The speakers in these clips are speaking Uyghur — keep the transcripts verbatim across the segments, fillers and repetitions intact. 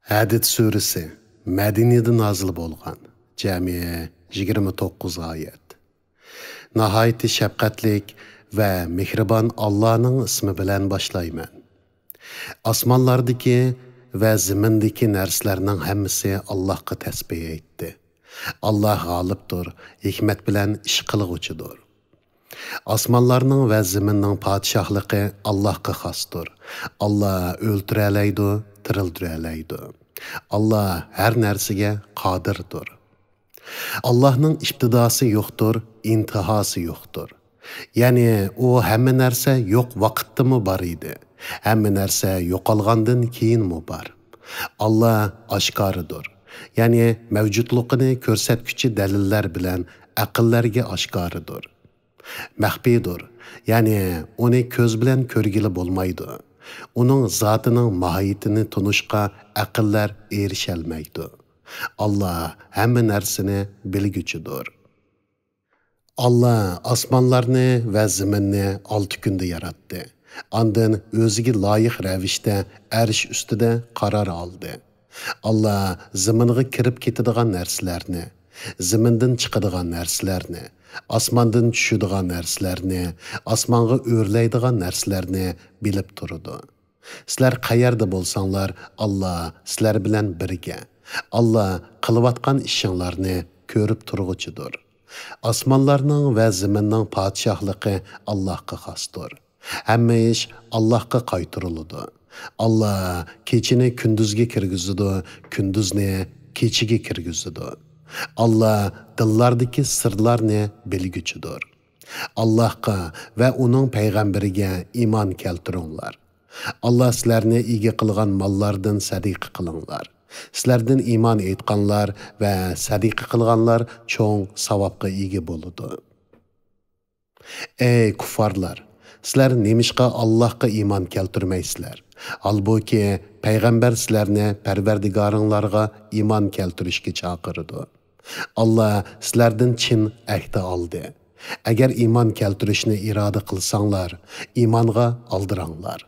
ھەدىد سۈرىسى، مەدىنىدە نازىل بولغان، جەمئىي يىگىرمە توققۇز ئايەت. ناھايىتى شەپقەتلىك ۋە مېھرىبان ئاللانىڭ ئىسمى بىلەن باشلايمەن. ئاسمانلاردىكى ۋە زېمىندىكى نەرسىلەرنىڭ ھەممىسى ئاللاھقا تەسبىھ ئېيتتى. ئاللاھ غالىبتۇر، ھېكمەت بىلەن ئىش قىلغۇچىدۇر. ئاسمانلارنىڭ ۋە زېمىننىڭ پادىشاھلىقى ئاللاھقا خاستۇر. ئاللاھ ئۆلتۈرەلەيدۇ، تىرىلدۈرەلەيدۇ. ئاللاھ ھەر نەرسىگە قادىردۇر. ئاللاھنىڭ ئىپتىداسى يوقتۇر، ئىنتىھاسى يوقتۇر. يەنى ئۇ ھەممە نەرسە يوق ۋاقىتتىمۇ بار ئىدى. ھەممە نەرسە يوقالغاندىن كېيىنمۇ بار. ئاللاھ ئاشكارىدۇر. يەنى مەۋجۇتلۇقىنى كۆرسەتكۈچى دەلىللەر بىلەن ئەقىللەرگە ئاشكارىدۇر. مەخپىيدۇر، يەنى ئۇنى كۆز بىلەن كۆرگىلى بولمايدۇ. ئۇنىڭ زاتىنىڭ ماھىيىتىنى تونۇشقا ئەقىللەر ئېرىشەلمەيدۇ. ئاللاھ ھەممە نەرسىنى بىلگۈچىدۇر. ئاللاھ ئاسمانلارنى ۋە زېمىننى ئالتە كۈندە ياراتتى. ئاندىن ئۆزىگە لايىق رەۋىشتە ئەرش ئۈستىدە قارار ئالدى. ئاللاھ زېمىنغا كىرىپ كېتىدىغان نەرسىلەرنى، زېمىندىن چىقىدىغان نەرسىلەرنى، ئاسماندىن چۈشىدىغان نەرسىلەرنى، ئاسمانغا ئۆرلەيدىغان نەرسىلەرنى بىلىپ تۇرىدۇ. سىلەر قەيەردە بولساڭلار، ئاللاھ سىلەر بىلەن بىرگە. ئاللاھ قىلىۋاتقان ئىشىڭلارنى كۆرۈپ تۇرغۇچىدۇر. ئاسمانلارنىڭ ۋە زېمىننىڭ پادىشاھلىقى ئاللاھقا خاستۇر. ھەممە ئىش ئاللاھقا قايتۇرۇلىدۇ. ئاللاھ كېچىنى كۈندۈزگە كىرگۈزىدۇ، كۈندۈزنى كېچىگە كىرگۈزىدۇ. ئاللاھ دىللاردىكى سىرلارنى بىلگۈچىدۇر. ئاللاھقا ۋە ئۇنىڭ پەيغەمبىرىگە ئىمان كەلتۈرۈڭلار. ئاللاھ سىلەرنى ئىگە قىلغان ماللاردىن سەدىقە قىلىڭلار. سىلەردىن ئىمان ئېيتقانلار ۋە سەدىقە قىلغانلار چوڭ ساۋابقا ئىگە بولىدۇ. ئەي كۇففارلار! سىلەر نېمىشقا ئاللاھقا ئىمان كەلتۈرمەيسىلەر؟ ھالبۇكى، پەيغەمبەر سىلەرنى پەرۋەردىگارىڭلارغا ئىمان كەلتۈرۈشكە چاقىرىدۇ. ئاللاھ سىلەردىن چىن ئەھدى ئالدى. ئەگەر ئىمان كەلتۈرۈشنى ئىرادە قىلساڭلار، ئىمانغا ئالدىراڭلار.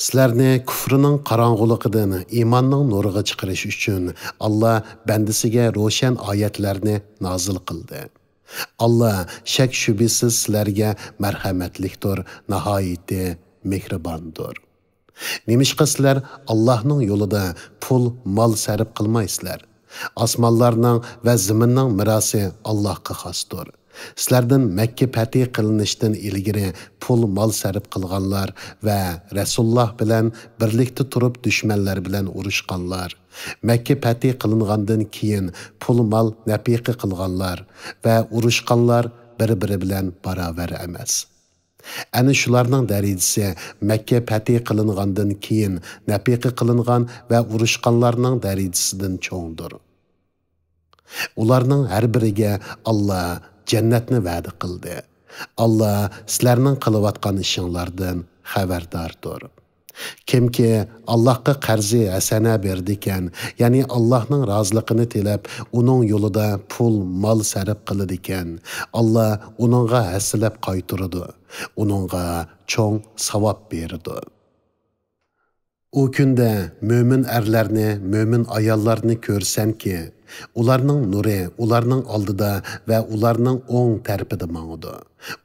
سىلەرنى كۇفرىنىڭ قاراڭغۇلۇقىدىن ئىماننىڭ نۇرىغا چىقىرىش ئۈچۈن، ئاللاھ بەندىسىگە روشەن ئايەتلەرنى نازىل قىلدى. ئاللاھ شەك-شۈبھىسىز سىلەرگە مەرھەمەتلىكتۇر، ناھايىتى مېھرىباندۇر. نېمىشقا سىلەر ئاللاھنىڭ يولىدا پۇل، مال سەرپ قىلمايسىلەر؟ ئاسمانلارنىڭ ۋە زېمىننىڭ مىراسى ئاللاھقا خاستۇر. سىلەردىن مەككە پەتھى قىلىنىشتىن ئىلگىرى پۇل، مال سەرپ قىلغانلار ۋە رەسۇلۇللاھ بىلەن بىرلىكتە تۇرۇپ دۈشمەنلەر بىلەن ئۇرۇشقانلار، مەككە پەتھى قىلىنغاندىن كېيىن پۇل، مال نەپىقە قىلغانلار ۋە ئۇرۇشقانلار بىر-بىرى بىلەن باراۋەر ئەمەس. ئەنە شۇلارنىڭ دەرىجىسى مەككە پەتھى قىلىنغاندىن كېيىن نەپىقە قىلىنغان ۋە ئۇرۇشقانلارنىڭ دەرىجىسىدىن چوڭدۇر. ئۇلارنىڭ ھەر بىرىگە ئاللاھ جەننەتنى ۋەدە قىلدى. ئاللاھ سىلەرنىڭ قىلىۋاتقان ئىشىڭلاردىن خەۋەرداردۇر. كىمكى ئاللاھقا قەرزى ھەسەنە بېرىدىكەن، يەنى ئاللاھنىڭ رازىلىقىنى تىلەپ، ئۇنىڭ يولىدا پۇل، مال سەرپ قىلىدىكەن، ئاللاھ ئۇنىڭغا ھەسسىلەپ قايتۇرىدۇ، ئۇنىڭغا چوڭ ساۋاب بېرىدۇ. ئۇ كۈندە مۆمىن ئەرلەرنى، مۆمىن ئاياللارنى كۆرسەنكى، ئۇلارنىڭ نۇرى ئۇلارنىڭ ئالدىدا ۋە ئۇلارنىڭ ئوڭ تەرىپىدە ماڭىدۇ.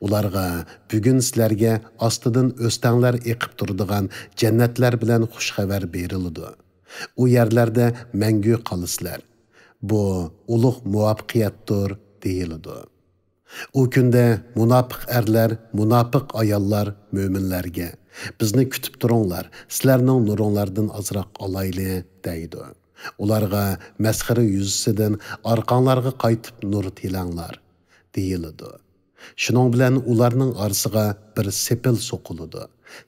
ئۇلارغا بۈگۈن سىلەرگە ئاستىدىن ئۆستەڭلەر ئېقىپ تۇرىدىغان جەننەتلەر بىلەن خۇش خەۋەر بېرىلىدۇ. ئۇ يەرلەردە مەڭگۈ قالىسىلەر. بۇ ئۇلۇغ مۇۋەپپەقىيەتتۇر، دېيىلىدۇ. ئۇ كۈندە مۇناپىق ئەرلەر، مۇناپىق ئاياللار مۆمىنلەرگە، بىزنى كۈتۈپ تۇرۇڭلار، سىلەرنىڭ نۇرۇڭلاردىن ئازراق ئالايلى، دەيدۇ. ئۇلارغا مەسخىرە يۈزىسىدىن ئارقاڭلارغا قايتىپ نۇر تىلەڭلار، دېيىلىدۇ. شۇنىڭ بىلەن ئۇلارنىڭ ئارىسىغا بىر سېپىل سوقۇلىدۇ.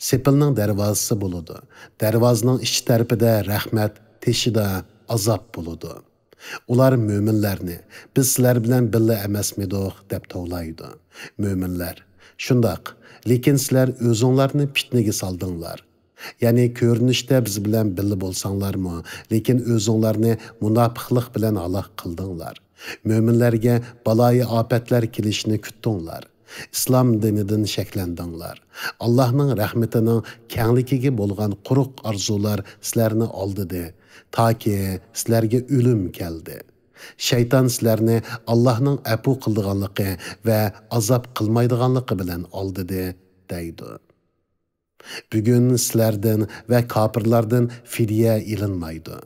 سېپىلنىڭ دەرۋازىسى بولىدۇ. دەرۋازىنىڭ ئىچ تەرىپىدە رەھمەت، تېشىدا ئازاب بولىدۇ. ئۇلار مۆمىنلەرنى، «بىز سىلەر بىلەن بىللە ئەمەسمىدۇق؟» دەپ توۋلايدۇ. مۆمىنلەر، «شۇنداق، لېكىن سىلەر ئۆزۈڭلارنى پىتنىگە سالدىڭلار. يەنى كۆرۈنۈشتە بىز بىلەن بىللە بولساڭلارمۇ، لېكىن ئۆزۈڭلارنى مۇناپىقلىق بىلەن ھالاك قىلدىڭلار.» مۆمىنلەرگە بالايىئاپەتلەر كېلىشىنى كۈتتۈڭلار. ئىسلام دىنىدىن شەكلەندىڭلار. ئاللاھنىڭ رەھمىتىنىڭ كەڭلىكىگە بولغان قۇرۇق ئارزۇلار سىلەرنى ئالدىدى، تاكى سىلەرگە ئۆلۈم كەلدى. شەيتان سىلەرنى ئاللاھنىڭ ئەپۇ قىلىدىغانلىقى ۋە ئازاب قىلمايدىغانلىقى بىلەن ئالدىدى، دەيدۇ. بۈگۈن سىلەردىن ۋە كاپىرلاردىن فىدىيە ئېلىنمايدۇ.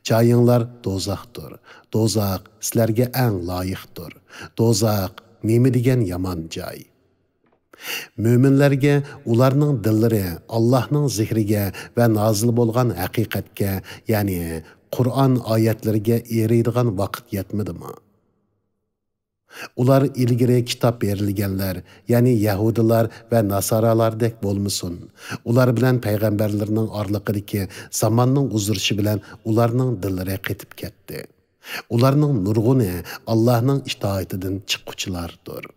جايىڭلار دوزاختۇر. دوزاخ سىلەرگە ئەڭ لايىقتۇر. دوزاخ نېمە دېگەن يامان جاي! مۆمىنلەرگە ئۇلارنىڭ دىللىرى ئاللاھنىڭ زىكرىگە ۋە نازىل بولغان ھەقىقەتكە، يەنى قۇرئان ئايەتلىرىگە ئېرىيدىغان ۋاقىت يەتمىدىمۇ؟ ئۇلار ئىلگىرى كىتاب بېرىلگەنلەر، يەنى يەھۇدىيلار ۋە ناسارالاردەك بولمىسۇن. ئۇلار بىلەن پەيغەمبەرلىرىنىڭ ئارىلىقىدىكى زاماننىڭ ئۇزىرىشى بىلەن ئۇلارنىڭ دىللىرى قېتىپ كەتتى. ئۇلارنىڭ نۇرغۇنى ئاللاھنىڭ ئىتائىتىدىن چىققۇچىلاردۇر.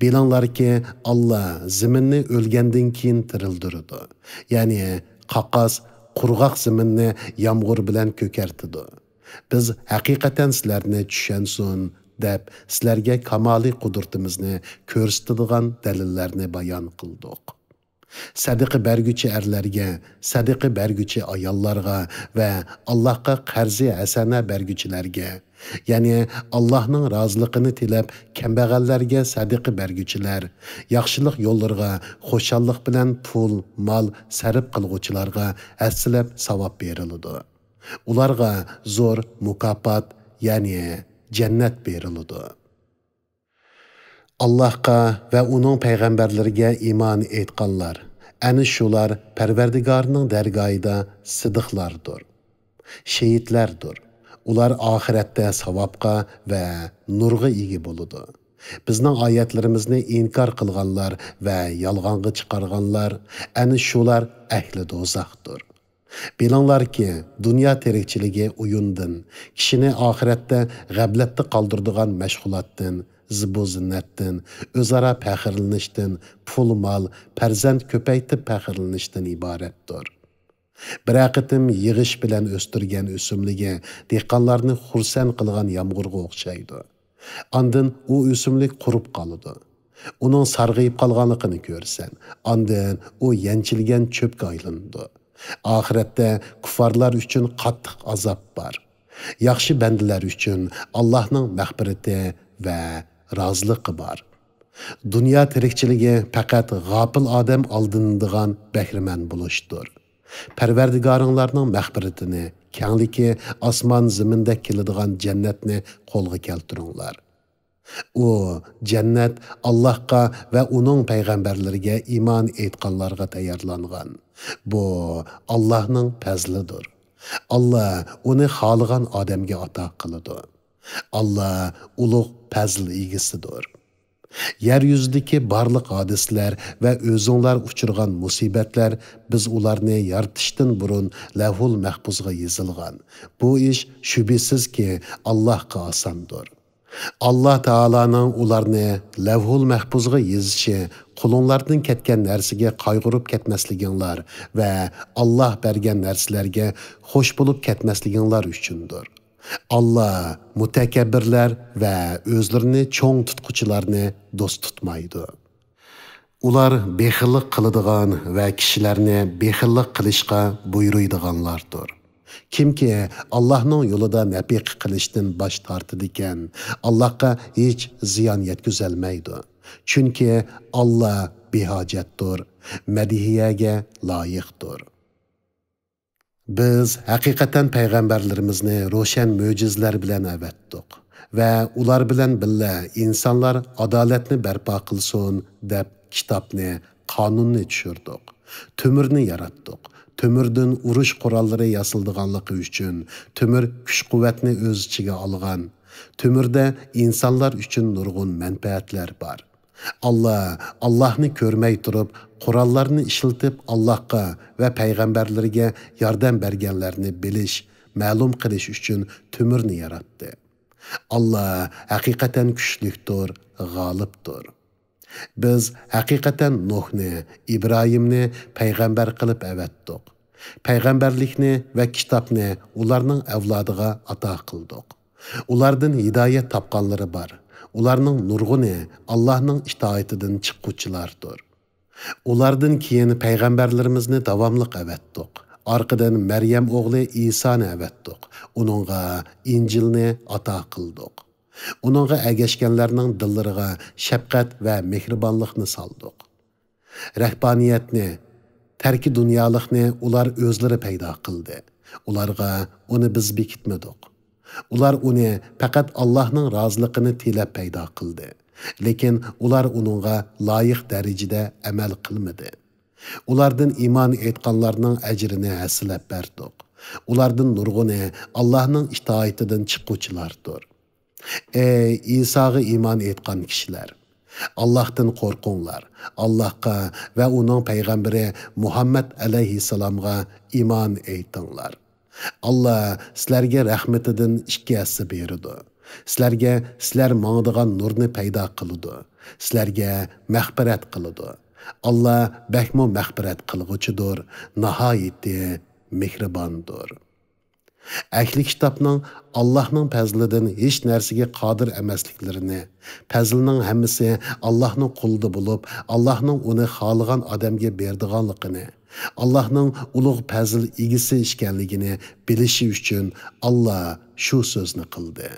بىلىڭلاركى، ئاللا زېمىننى ئۆلگەندىن كېيىن تىرىلدۈرىدۇ. يەنى قاقاس، قۇرغاق زېمىننى يامغۇر بىلەن كۆكەرتىدۇ. بىز ھەقىقەتەن سىلەرنى چۈشەنسۇن دەپ سىلەرگە كامالىي قۇدرىتىمىزنى كۆرسىتىدىغان دەلىللەرنى بايان قىلدۇق. سەدىقە بەرگۈچى ئەرلەرگە، سەدىقە بەرگۈچى ئاياللارغا ۋە ئاللاھقا قەرزى ھەسەنە بەرگۈچىلەرگە، يەنى ئاللاھنىڭ رازىلىقىنى تىلەپ كەمبەغەللەرگە سەدىقە بەرگۈچىلەر، ياخشىلىق يوللىرىغا خۇشاللىق بىلەن پۇل، مال سەرپ قىلغۇچىلارغا ھەسسىلەپ ساۋاب بېرىلىدۇ. ئۇلارغا زور مۇكاپات، يەنى جەننەت بېرىلىدۇ. ئاللاھقا ۋە ئۇنىڭ پەيغەمبەرلىرىگە ئىمان ئېيتقانلار، ئەنە شۇلار پەرۋەردىگارىنىڭ دەرگاھىدا سىدىقلاردۇر، شېھىتلەردۇر. ئۇلار ئاخىرەتتە ساۋابقا ۋە نۇرغا ئىگە بولىدۇ. بىزنىڭ ئايەتلىرىمىزنى ئىنكار قىلغانلار ۋە يالغانغا چىقارغانلار، ئەنە شۇلار ئەھلى دوزاختۇر. بىلىڭلاركى، دۇنيا تىرىكچىلىكى ئويۇندىن، كىشىنى ئاخىرەتتە غەپلەتتە قالدۇرىدىغان مەشغۇلاتتىن، زىبۇ-زىننەتتىن، ئۆزئارا پەخىرلىنىشتىن، پۇل-مال، پەرزەنت كۆپەيتىپ پەخىرلىنىشتىن ئىبارەتتۇر. بىرەر قېتىم يىغىش بىلەن ئۆستۈرگەن ئۆسۈملۈكى دېھقانلارنى خۇرسەن قىلغان يامغۇرغا ئوخشايدۇ. ئاندىن ئۇ ئۆسۈملۈك قۇرۇپ قالىدۇ. ئۇنىڭ سارغىيىپ قالغانلىقىنى كۆرىسەن. ئاندىن ئۇ يەنچىلگەن چۆپكە ئايلىنىدۇ. ئاخىرەتتە كۇففارلار ئۈچۈن قاتتىق ئازاب بار. ياخشى بەندىلەر ئۈچۈن ئاللاھنىڭ مەغپىرىتى ۋە رازىلىقى بار. دۇنيا تىرىكچىلىكى پەقەت غاپىل ئادەم ئالدىنىدىغان بەھرىمەن بولۇشتۇر. پەرۋەردىگارىڭلارنىڭ مەغپىرىتىنى، كەڭلىكى ئاسمان زېمىندەك كېلىدىغان جەننەتنى قولغا كەلتۈرۈڭلار. ئۇ جەننەت ئاللاھقا ۋە ئۇنىڭ پەيغەمبەرلىرىگە ئىمان ئېيتقانلارغا تەييارلانغان. بۇ ئاللاھنىڭ پەزلىدۇر. ئاللا ئۇنى خالىغان ئادەمگە ئاتا قىلىدۇ. ئاللا ئۇلۇغ پەزىل ئىگىسىدۇر. يەر يۈزىدىكى بارلىق ھادىسىلەر ۋە ئۆزۈڭلار ئۇچرىغان مۇسىبەتلەر، بىز ئۇلارنى يارىتىشتىن بۇرۇن لەۋھۇل مەھپۇزغا يېزىلغان. بۇ ئىش شۈبھىسىزكى ئاللاھقا ئاساندۇر. ئاللا تائالانىڭ ئۇلارنى لەۋھۇل مەھپۇزغا يېزىشى قولۇڭلاردىن كەتكەن نەرسىگە قايغۇرۇپ كەتمەسلىكىڭلار ۋە ئاللا بەرگەن نەرسىلەرگە خوش بولۇپ كەتمەسلىكىڭلار ئۈچۈندۇر. ئاللا مۇتەكەببىرلەر ۋە ئۆزلىرىنى چوڭ تۇتقۇچىلارنى دوست تۇتمايدۇ. ئۇلار بېخىللىق قىلىدىغان ۋە كىشىلەرنى بېخىللىق قىلىشقا بۇيرۇيدىغانلاردۇر. كىمكى ئاللاھنىڭ يولىدا نەپىقە قىلىشتىن باش تارتىدىكەن، ئاللاھقا ھېچ زىيان يەتكۈزەلمەيدۇ. چۈنكى ئاللا بىھاجەتتۇر، مەدھىيەگە لايىقتۇر. بىز ھەقىقەتەن پەيغەمبەرلىرىمىزنى روشەن مۆجىزىلەر بىلەن ئەۋەتتۇق ۋە ئۇلار بىلەن بىللە ئىنسانلار ئادالەتنى بەرپا قىلسۇن دەپ كىتابنى، قانۇننى چۈشۈردۇق. تۆمۈرنى ياراتتۇق. تۆمۈردىن ئۇرۇش قوراللىرى ياسىلىدىغانلىقى ئۈچۈن تۆمۈر كۈچ-قۇۋۋەتنى ئۆز ئىچىگە ئالغان. تۆمۈردە ئىنسانلار ئۈچۈن نۇرغۇن مەنپەئەتلەر بار. ئاللا، ئاللاھنى كۆرمەي تۇرۇپ، قوراللارنى ئىشلىتىپ، ئاللاھقا ۋە پەيغەمبەرلىرىگە ياردەم بەرگەنلەرنى بىلىش، مەلۇم قىلىش ئۈچۈن تۆمۈرنى ياراتتى. ئاللا ھەقىقەتەن كۈچلۈكتۇر، غالىبتۇر. بىز ھەقىقەتەن نۇھنى، ئىبراھىمنى پەيغەمبەر قىلىپ ئەۋەتتۇق. پەيغەمبەرلىكنى ۋە كىتابنى ئۇلارنىڭ ئەۋلادىغا ئاتا قىلدۇق. ئۇلاردىن ھىدايەت تاپقانلىرى بار. ئۇلارنىڭ نۇرغۇنى ئاللاھنىڭ ئىتائىتىدىن چىققۇچىلاردۇر. ئۇلاردىن كېيىن پەيغەمبەرلىرىمىزنى داۋاملىق ئەۋەتتۇق. ئارقىدىن مەريەم ئوغلى ئىسانى ئەۋەتتۇق. ئۇنىڭغا ئىنجىلنى ئاتا قىلدۇق. ئۇنىڭغا ئەگەشكەنلەرنىڭ دىللىرىغا شەپقەت ۋە مېھرىبانلىقنى سالدۇق. رەھبانىيەتنى، تەركى دۇنيالىقنى ئۇلار ئۆزلىرى پەيدا قىلدى. ئۇلارغا ئۇنى بىز بېكىتمىدۇق. ئۇلار ئۇنى پەقەت ئاللاھنىڭ رازىلىقىنى تىلەپ پەيدا قىلدى. لېكىن ئۇلار ئۇنىڭغا لايىق دەرىجىدە ئەمەل قىلمىدى. ئۇلاردىن ئىمان ئېيتقانلارنىڭ ئەجرىنى ھەسسىلەپ بەردۇق. ئۇلاردىن نۇرغۇنى ئاللاھنىڭ ئىتائىتىدىن چىققۇچىلاردۇر. ئەي ئىساغا ئىمان ئېيتقان كىشىلەر! ئاللاھتىن قورقۇڭلار. ئاللاھقا ۋە ئۇنىڭ پەيغەمبىرى مۇھەممەد ئەلەيھىسسالامغا ئىمان ئېيتىڭلار. ئاللا سىلەرگە رەھمىتىدىن ئىككى ھەسسە بېرىدۇ. سىلەرگە سىلەر ماڭىدىغان نۇرنى پەيدا قىلىدۇ. سىلەرگە مەغپىرەت قىلىدۇ. ئاللا بەكمۇ مەغپىرەت قىلغۇچىدۇر، ناھايىتى مېھرىباندۇر. ئەھلى كىتابنىڭ ئاللاھنىڭ پەزلىدىن ھېچ نەرسىگە قادىر ئەمەسلىكلىرىنى، پەزلنىڭ ھەممىسى ئاللاھنىڭ قولىدا بولۇپ، ئاللاھنىڭ ئۇنى خالىغان ئادەمگە بېرىدىغانلىقىنى، ئاللاھنىڭ ئۇلۇغ پەزل ئىگىسى ئىكەنلىكىنى بىلىشى ئۈچۈن ئاللا شۇ سۆزنى قىلدى.